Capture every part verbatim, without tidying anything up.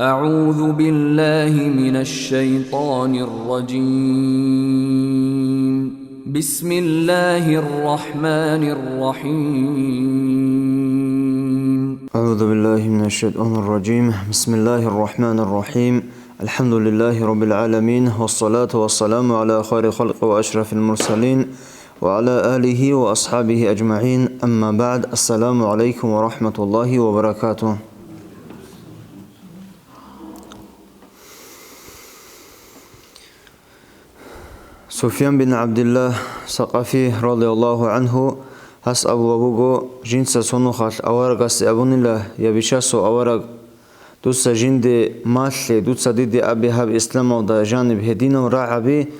أعوذ بالله من الشيطان الرجيم. بسم الله الرحمن الرحيم. أعوذ بالله من الشيطان الرجيم. بسم الله الرحمن الرحيم. الحمد لله رب العالمين، والصلاة والسلام على خير خلق وأشرف المرسلين، وعلى آله وأصحابه أجمعين. أما بعد، السلام عليكم ورحمة الله وبركاته. Суфьян бин ГӀабдилла Сакъафи, радияллагьу гӀангьу, гьас абулеб буго, жинца цо нухалъ аварагасде абунила: «Я бичасул авараг, дуца жинде малъе, дуца диде абе гьаб исламалда жаниб гьединал рагӀаби,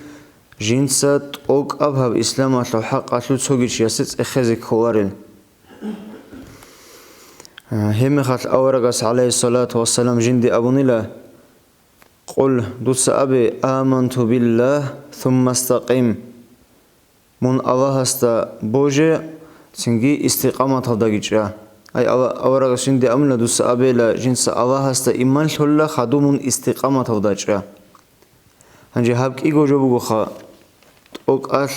жинца тӀокӀаб гьаб исламалъул хӀакъалъулъ цоги чиясе цӀехезе кколарел». Гьебмехалъ аварагас, гӀалайгьиссалату вассалам, жинде абунила: «Къул, дуца абе: „Аманту биллагь, сумма стакъим“, мун Аллагьасда боже, цинги истикъаматалдаги чӀа». Ай, Алла-, аварагас жинде абунила: «Дуца абейила, жинца Аллагьасда иман лъолила, хадуб мун истикъаматалда чӀа». Гьанже гьаб кӀиго жо бугоха, тӀокӀалъ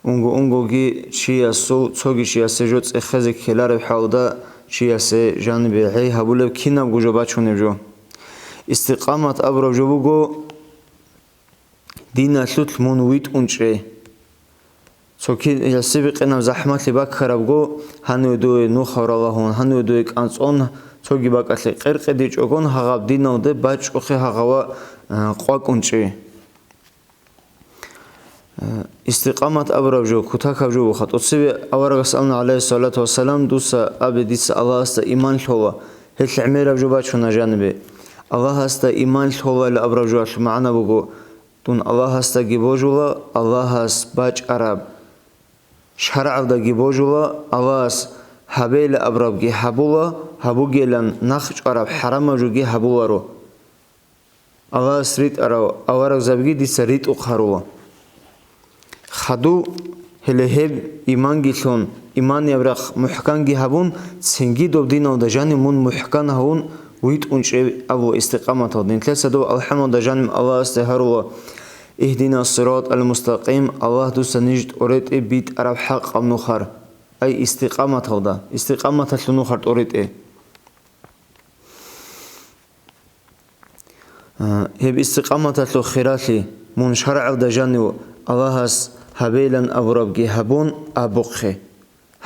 унго-унгоги чиясул цоги чиясе жо цӀехезе ккелареб хӀалда чиясе жанибе гьей гьабулеб кинабго жо бачунеб жо. Истикъамат абураб жо буго, диналъулъ мун витӀун чӀей. Цо кин-, ясе бикъинаб захӀмалъи баккарабго, гьаниве дуе нухал ралагьун, гьаниве дуе кӀанцӀун, цоги бакӀалъе къеркъедичӀогон гьагъаб диналде бачӀухъе гьагъава, а, къвакӀун чӀей. Э, истикъамат абураб жо, кутакаб жо буха. ТӀоцебе аварагас абуна, гӀалайгьиссалату вассалам: «Дуца абе, дица Аллагьасда иман лъола», гьелъ гӀемераб жо бачуна жанибе. Аллагьасда иман лъолайилан абураб жоялъул магӀна буго: дун Аллагьасдаги божула, Аллагьас бачӀараб шаргӀалдаги божула, Аллагьас гьабейилан абурабги гьабула, гьабугейилан нахъчӀвараб хӀарамаб жоги гьабуларо. Аллагьас ритӀарал аварагзабиги дица ритӀухъ гьарула. Хадув, гьеле гьеб иманги лъун, иманияб рахъ мухӀканги гьабун, цинги доб диналда жанив мун мухӀкан гьавун витӀун чӀей абула истикъаматалда. Нилъеца дов алхӀамалда жанив Аллагьасде гьарула: «Игьдина сиратӀал мустакъим», Аллагь, дуца ниж тӀоретӀе битӀараб хӀакъаб нухар. Ай, истикъаматалда, истикъаматалъул нухар тӀоретӀе. А, гьеб истикъаматалъул хиралъи мун шаргӀалда жанив Аллагьас гьабейилан абурабги гьабун абухъе.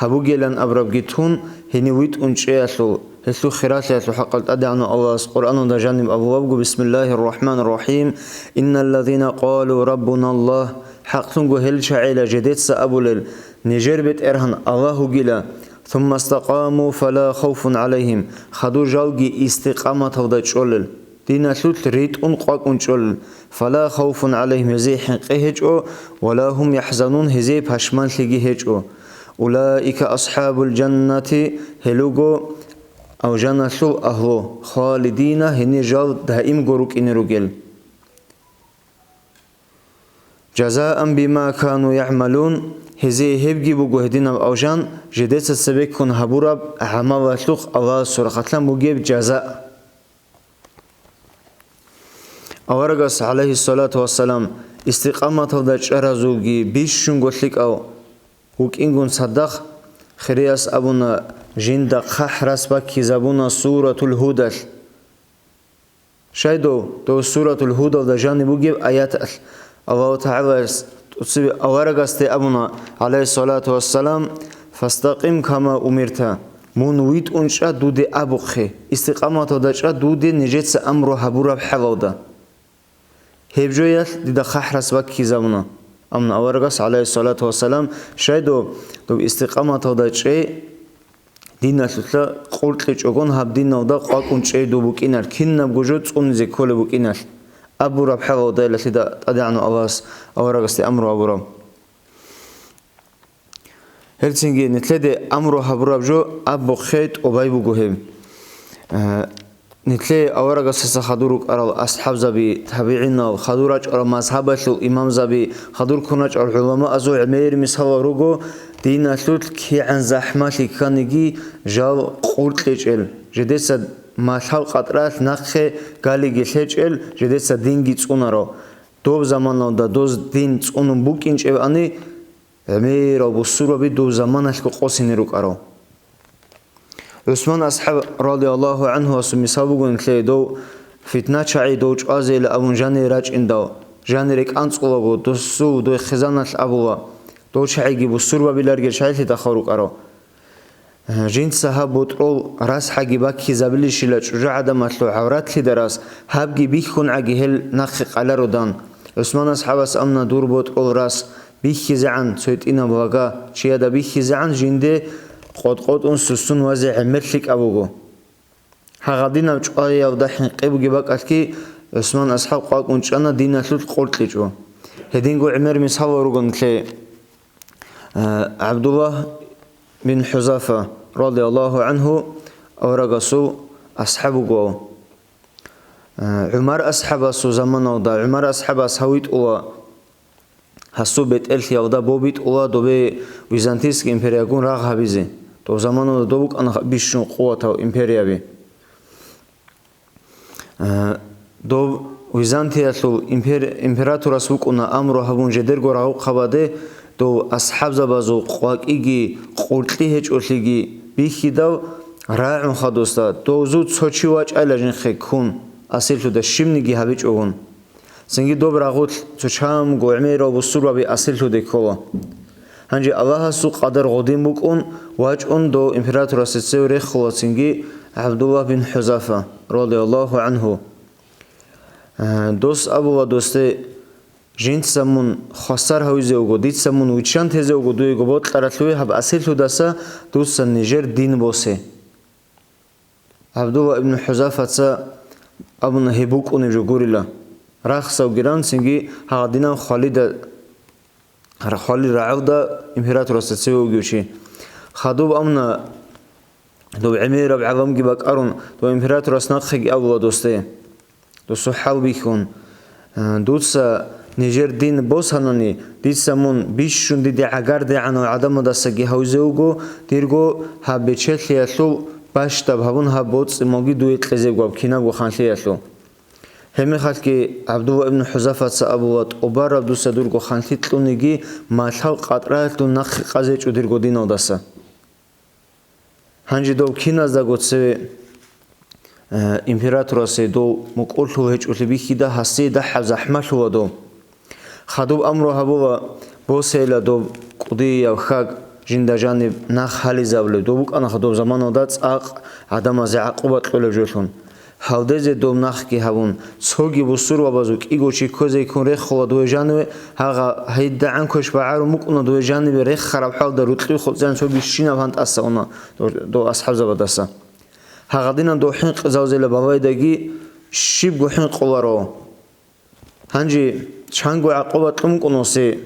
Гьабугейилан абурабги тун, гьенив витӀун чӀеялъул, гьелъул хиралъиялъул хӀакъалъ ТӀадегӀанав Аллагьас Къуръаналда жаниб абулеб буго: «Бисмиллагьир рахӀманир рахӀим. Инналлазина къалу раббуналлагь». ХӀакълъунго гьел чагӀила жедеца абулел: «Нижер БетӀергьан Аллагь вугила». «Сумма стакъаму фала хавфун гӀалайгьим», хадур жалги истикъаматалда чӀолел, диналъулъ ритӀун къвакӀун чӀолел, «фала хавфун гӀалайгьим», гьезие хӀинкъи гьечӀо, «вала гьум яхӀзанун», гьезие пашманлъиги гьечӀо. «Улаика асхӀабул жаннати», гьел руго алжаналъул агьлу, «халидина», гьенир жал даимго рукӀине ругел. «Жазаан бима кану ягӀмалун», гьезие гьебги буго гьединаб алжан, жедеца цебеккун гьабураб гӀамалалъухъ Аллагьасул рахъалъан бугеб жаза. Аварагас, гӀалайгьиссалату вассалам, истикъаматалда чӀаразулги бищунго лъикӀав вукӀингун цадахъ, хирияс абуна, жинда хъахӀ рас баккизабуна Суратул Гьудалъ. Щай дов, дов Суратул Гьудалда жаниб бугеб аяталъ Аллагьу ТагӀалаяс тӀоцебе аварагасде абуна, гӀалайгьиссалату вассалам: «Фастакъим кама умирта», мун витӀун чӀа дуде абухъе, истикъаматалда чӀа дуде нижеца амру гьабураб хӀалалда. Гьеб жоялъ дида хъахӀ рас баккизабуна. Амма аварагас, гӀалайгьиссалату вассалам, щай дов, дов истикъаматалда чӀей, диналъулъа къуркьичӀогон гьаб диналда къвакӀун чӀей дов букӀинар, кинабго жо цӀунизе кколеб букӀиналъ, абураб хӀалалдайилалъида ТӀадегӀанав Аллагьас аварагасде амру абураб. Гьелцинги нилъеде амру гьабураб жо абухъе тӀубай буго гьеб. Э, нилъее аварагасдаса хадур рукӀарал асхӀабзаби, табигӀинал, хадур рачӀарал мазгьабалъул имамзаби, хадур ккун рачӀарал гӀуламаазул гӀемер мисалал руго, диналъулъ кигӀан захӀмалъи кканиги жал къуркьичӀел, жедеца малъал къатӀраялъ нахъе галиги лъечӀел, жидеца динги цӀунаро. Доб заманалда доз дин цӀунун букӀинчӀебани, гӀемерал бусурбаби доб заманалъго къосине рукӀаро. ГӀусман асхӀаб радияллагьу гӀанхуасул мисал буго нилъее дов фитначагӀи дов чӀвазейилан абун жанире рачӀиндал, жанире кӀанцӀулаго досул дой хъизаналъ абула, дов чагӀиги бусурбабиларгел чагӀилъидахъал рукӀаро. Жинца гьаб ботӀрол расхӀаги баккизабилищила чӀужугӀадамалъул гӀавратлъида рас, гьабги бихьунгӀаги гьел нахъе къалародан. ГӀусман асхӀабас амна дур ботӀрол рас бихьизегӀан цойтӀинаб лага, чияда бихьизегӀан жинде къотӀ-къотӀун суссун вазе гӀемер лъикӀаб буго. Гьагъадинаб чӀваялда хӀинкъи бугеб бакӀалъги ГӀусман асхӀаб къвакӀун чӀана диналъул къоркьичӀо. Гьединго гӀемер мисалал ругон лъе. Э, ГӀабдуллагь бин ХӀузафа, радияллагьу гӀанху, аварагасул асхӀаб вуго. Э, ГӀумар асхӀабасул заманалда, ГӀумар асхӀабас гьавитӀула, гьасул бетӀерлъиялда бобитӀула добе Византийский империягун рагъ гьабизе. Доб заманалда доб букӀана бищун къуватав империяби. Э, доб Византиялъул импер-, императорас вукӀуна амру гьабун жедерго рагъухъабаде, дов асхӀабзабазул къвакӀиги къуркьи гьечӀолъиги бихьидал, рагӀун хадусда, дов зу цо чи вачӀайла жинхъе ккун, асирлъуда щибниги гьабичӀогун. Цинги доб рагъулъ цо чамго гӀемерал бусурбаби асирлъуде ккола. Гьанже Аллагьасул къадар гъодин букӀун, вачӀун дов императорасда цеве рехула цинги ГӀабдуллагь бин ХӀузафа, радияллагьу гӀанху. Э, дос абула досде: «Жинца мун хвасар гьавизе вуго, дица мун виччан тезе вуго дуего бокьаралъуве гьаб асирлъудаса, дуца нижер дин босе». ГӀабдулла ибн ХӀузафаца абуна гьеб букӀунеб жо гурила. Рахсавги ран, цинги гьагъадинаб хвалида, хвалил рагӀалда императорасда цеве вугев чи. Хадуб амна, доб гӀемераб гӀаламги бакӀарун, доб императорас нахъеги абула досде. Досул хӀал бихьун, э, дуца нижер дин босанани, дица мун бищун диде гӀагардегӀанав гӀадамадасаги гьавизе вуго, дирго гьаб бечелъиялъул бащдаб гьабун гьаб боцӀи-малги дуе кьезего гьаб кинабго ханлъиялъул. Гьебмехалъги ГӀабдулла ибн ХӀузафаца абула: «ТӀубараб дуца дурго ханлъи кьуниги, малъал къатӀраялъ дун нахъе къазе гьечӀо дирго диналдаса». Гьанже дов киназдаго цеве, э, императорасе дов мукӀурлъул гьечӀолъи бихьида, гьасие дагьаб захӀмалъула дов. Хадуб амру гьабула, босейила доб кӀудияв хьаг жинда жаниб нах гьализабулеб, дов букӀанаха доб заманалда цӀакъ гӀадамазе гӀакъуба кьолеб жолъун. Гьалдезе доб нахги гьабун, цоги бусурбабазул кӀиго чи кквезейккун рехула дуе жаниве, гьагъа гьайдагӀан квеш багӀарун букӀуна дуе жаниве рехараб хӀалда рукьив хутӀзан цоги щинаб гьан тӀаса уна дов, дов асхӀабзабадаса. Гьагъадинан дов хӀинкъизавзела балайдаги щибго хӀинкъуларо. Гьанже чанго гӀакъуба кьун кӀуносе.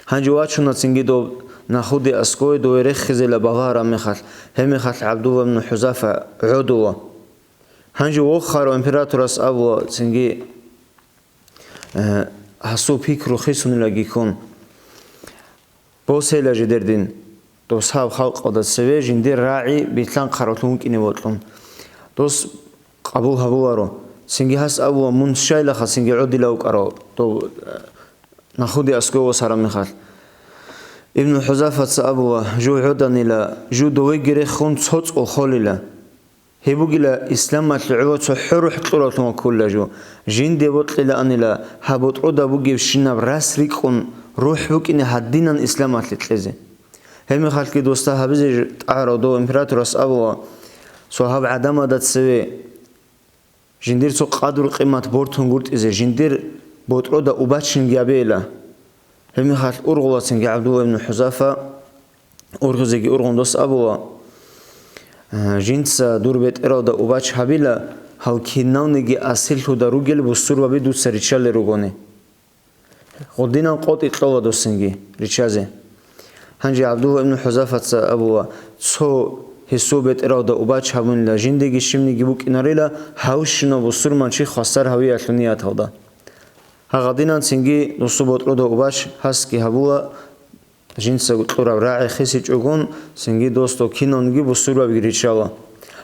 Гьанже вачуна цинги доб нахуди аскӀове дове рехизела багъараб мехалъ, гьебмехалъ ГӀабдулла ибн ХӀузафа гӀодула. Гьанже вохарав императорас абула цинги, э, гьасул пикру хисунилаги ккун. Босейила жидер дин, дос гьаб халкъалда цеве жиндир рагӀи билълъанхъаравлъун вукӀине вокьун. Дос къабул гьабуларо. Цинги гьас абула, мун щайлаха цинги гӀодила вукӀарав, дов, э, нахуди аскӀове восараб мехалъ. Ибн ХӀузафаца абула, жув гӀоданила, жув довеги рехун цо цӀул холила. Гьеб бугила исламалъе гӀоло цо хӀорухӀ кьураллъун ваккулла жо. Жинде бокьилаанила гьаб ботӀрода бугебщинаб рас рикӀкӀун рухӀ букӀине гьадинан исламалъе кьезе. Гьебмехалъги досда гьабизе ж-, тӀагӀарав дов императорас абула, цо гьаб гӀадамада цеве жиндир цо къадру-къимат бортун гуртӀизе, жиндир ботӀрода убачинги абейила. Гьебмехалъ ургъулацинги ГӀабдулла ибн ХӀузафа ургъизеги ургъун дос абула, э, жинца дур бетӀералда убач гьабила, гьал киналниги асирлъуда ругел бусурбаби дуца риччалел ругони. Гъудинан къотӀи кьола досинги риччазе. Гьанже ГӀабдулла ибн ХӀузафаца абула, цо гьесул бетӀералда убач гьабунила жиндиги щибниги букӀинарила, гьавщинав бусурманчи хвасар гьавиялъул нияталда. Гьагъадинан цинги досул ботӀрода убач гьасги гьабула, жинцаго кьураб рагӀи хисичӀогун, цинги досда киналниги бусурбабиги риччала.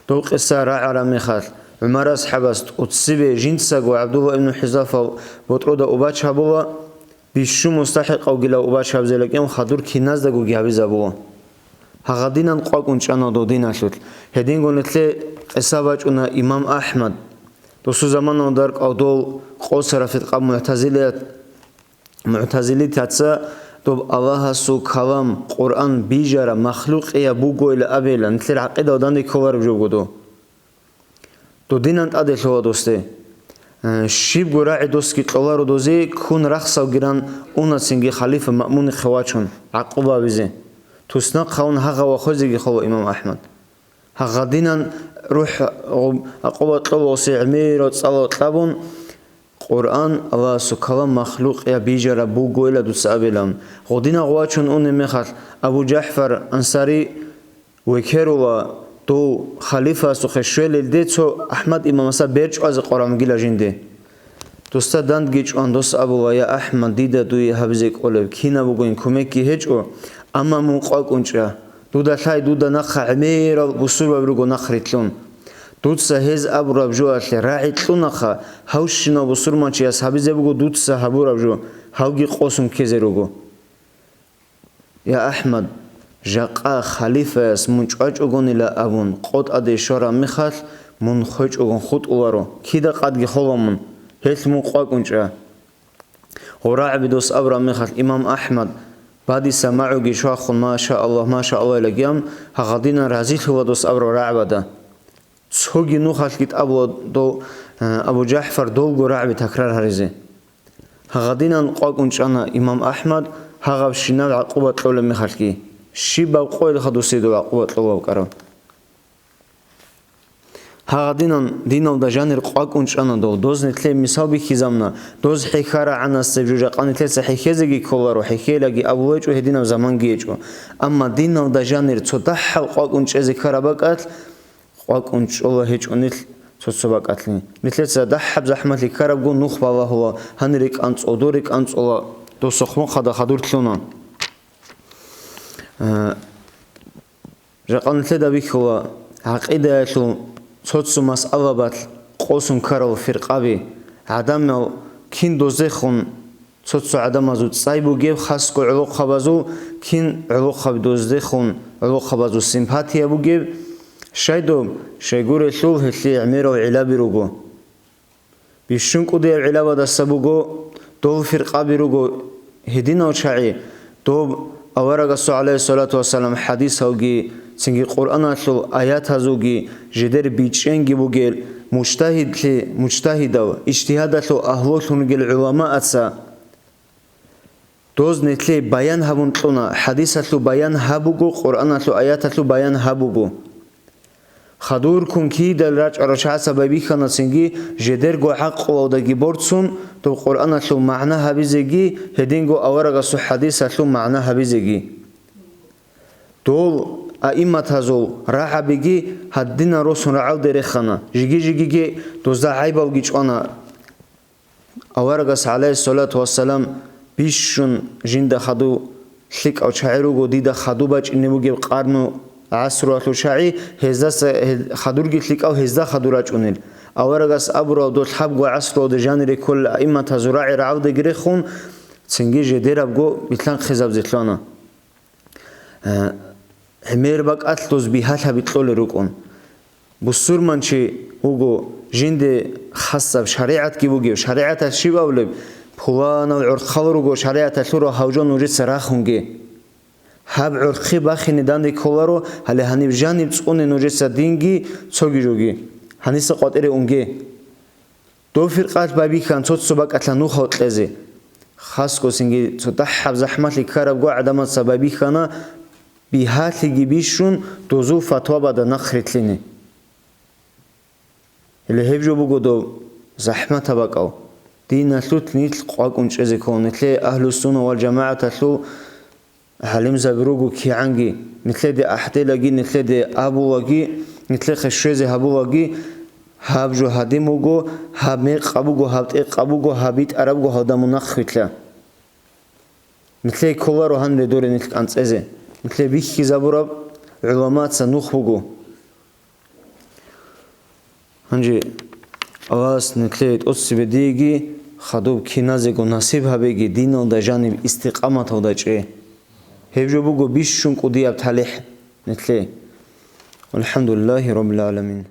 Дов къиса рагӀараб мехалъ, ГӀумар асхӀабас тӀоцебе жинцаго ГӀабдулла ибн ХӀузафал ботӀрода убач гьабула, бищун мустахӀикъавгила убач гьабзелакӀун хадур киназдаго гьабизабула. Гьагъадинан къвакӀун чӀана дов диналъулъ. Гьединго нилъе къиса бачӀуна имам АхӀмад. Досул заманалда рукӀарал дол къосараб фиркъа мугӀтазилият, мугӀтазилитаца доб Аллагьасул калам, Къуръан бижараб махлукъияб бугойилан абейилан, нилъер гӀакъидалда данде кколареб жо буго дов. Додинан тӀаде лъугьа досде. Э, щибго рагӀи досги кьоларо дозе, ккун рахсалгиран уна цинги халифа Маъмунихъе вачун, гӀакъуба гьабизе. Туснахъ гьавун гьагъа вахъизеги хола имам АхӀмад. Гьагъадинан рухӀ гъуб-, гӀакъуба кьола гъосе гӀемерал цӀалал кьабун, Къуръан, Аллагьасул калам махлукъияб бижараб бугойилан дуца абилан. Гъодинагъ вачун унеб мехалъ, Абу ЖахӀфар Ансари векерула, дов халифасухъе щвелелде цо АхӀмад имамасда бер чӀвазе къваригӀунгила жинде. Досда дандги чӀван дос абула: «Я АхӀмад, дида дуе гьабизе кӀолеб кинаб бугони кумекги гьечӀо, амма мун къвакӀун чӀа. Дуда лъай, дуда нахъа гӀемерал бусурбаби руго нахърилълъун. Дуца гьез абураб жоялъе рагӀи кьунаха, гьавщинав бусурманчияс гьабизе буго дуца гьабураб жо, гьавги къосун ккезе руго». Я АхӀмад, жакъа халифаяс мун чӀвачӀогонила абун, къотӀаде щвараб мехалъ, мун хвечӀогон хутӀуларо, кида къадги хола мун, гьелъ мун къвакӀун чӀа. Гъорагьаби дос абураб мехалъ, имам АхӀмад бадиса магӀуги щвахун, «Ма ша Аллагь, ма ша Аллагь», илагиан, гьагъадинан разилъула дос абураб рагӀабада. Цоги нухалъги тӀабула дов, э, Абу ЖахӀфар долго рагӀаби такрар гьаризе. Гьагъадинан къвакӀун чӀана имам АхӀмад, гьагъабщинаб гӀакъуба кьолеб мехалъги. Щибаб къойилха досие дов гӀакъуба кьолеб букӀараб? Гьагъадинан диналда жанир къвакӀун чӀана дов. Доз нилъее мисал бихьизабуна, доз хӀехьарагӀанасеб жо жакъа нилъеца хӀехьезеги кколаро, хӀехьейилаги абулеб гьечӀо, гьединаб заманги гьечӀо. Амма диналда жанир цо дагьаб къвакӀун чӀезе ккараб бакӀалъ, къвакӀун чӀола гьечӀо нилъ цо-цо бакӀалъе. Нилъеца дагьаб захӀмалъи ккарабго нух балагьула, гьанире кӀанцӀо, доре кӀанцӀола, досухъ мухъада хадур лъуна. Э, жакъа нилъеда бихьула, гӀакъидаялъул цо-цо масъалабалъ къосун ккарал фиркъаби, гӀадамал кин доздехун, цо-цо гӀадамазул цӀай бугеб, хасго гӀолохъабазул, кин гӀолохъаби доздехун, гӀолохъабазул симпатия бугеб, щайдоб, щайгурелъул гьелъие гӀемерал гӀиллаби руго. Бищун кӀудияб гӀиллабадаса буго, дол фиркъаби руго гьединал чагӀи, доб аварагасул, гӀалайгьиссалату вассалам, хӀадисалги, цинги Къуръаналъул аятазулги жидер бичӀчӀенги бугел, мужтагьидлъи-, мужтагьидал, ижтигьадалъул агьлулъун ругел гӀуламааца доз нилъее баян гьабун кьуна, хӀадисалъул баян гьабуго, Къуръаналъул аяталъул баян гьабуго. Хадурккун кидал рачӀарал чагӀаца байбихьана цинги, жидерго гӀакълуялдаги борцун, доб Къуръаналъул магӀна гьабизеги, гьединго аварагасул хӀадисалъул магӀна гьабизеги. Дол аимматазул рагӀабиги гьадинал росун рагӀалде рехана, жиги-жигиги дозда гӀайбалги чӀвана. Аварагас, гӀалайгьиссалату вассалам, бищун жинда хадув лъикӀав чагӀи руго, дида хадув бачӀине бугеб къарну гӀасруялъул чагӀи, гьездаса, гьел-, хадурги лъикӀав гьезда хадур рачӀунел. Аварагас абурав, дол лъабго гӀасруялде жанире кколел аимматазул рагӀи рагӀалдеги рехун, цинги жидерабго билълъанхъизабизе лъугьана. Э, гӀемер бакӀалъ доз бигьалъаби кьолел рукӀун. Бусурманчи вуго жинде хасаб шаригӀатги бугев. ШаригӀаталъ щиб абулеб? Пуланав гӀурхъал руго шаригӀаталъ гьурав гьав жо нужеца рахунге. Гьаб гӀурхъи бахине данде кколаро, гьале гьаниб жаниб цӀуне нужеца динги цоги жоги. Гьаниса къватӀире унге. Дов фиркъалъ байбихьан цо-цо бакӀалъа нухал кьезе. Хасго цинги цо дагьаб захӀмалъи ккарабго гӀадамаца байбихьана, бигьалъиги бищун, дозул фатвабада нахърилълъине. Гьеле гьеб жо буго доб захӀматаб бакӀал. Диналъулъ нилъ къвакӀун чӀезе ккола, нилъее Агьлуссунна вал ЖамагӀаталъул гӀалимзаби руго кигӀанги, нилъеде ахӀделаги, нилъеде абулаги, нилъехъе щвезе гьабулаги, гьаб жо гьадин буго, гьаб мекъаб буго, гьаб тӀекъаб буго, гьаб битӀараб буго, гьалда мун нахъвилъа. Нилъее кколаро гьанре доре нилъ кӀанцӀезе. Нилъее бихьизабураб гӀуламаца нух буго. Гьанже Аллагьас нилъее тӀоцебе диеги хадуб киназего насиб гьабеги, диналда жаниб истикъаматалда чӀей. Гьеб жо буго бищун кӀудияб талихӀ нилъее. ВалхӀамдулиллагьи раббил гӀаламин.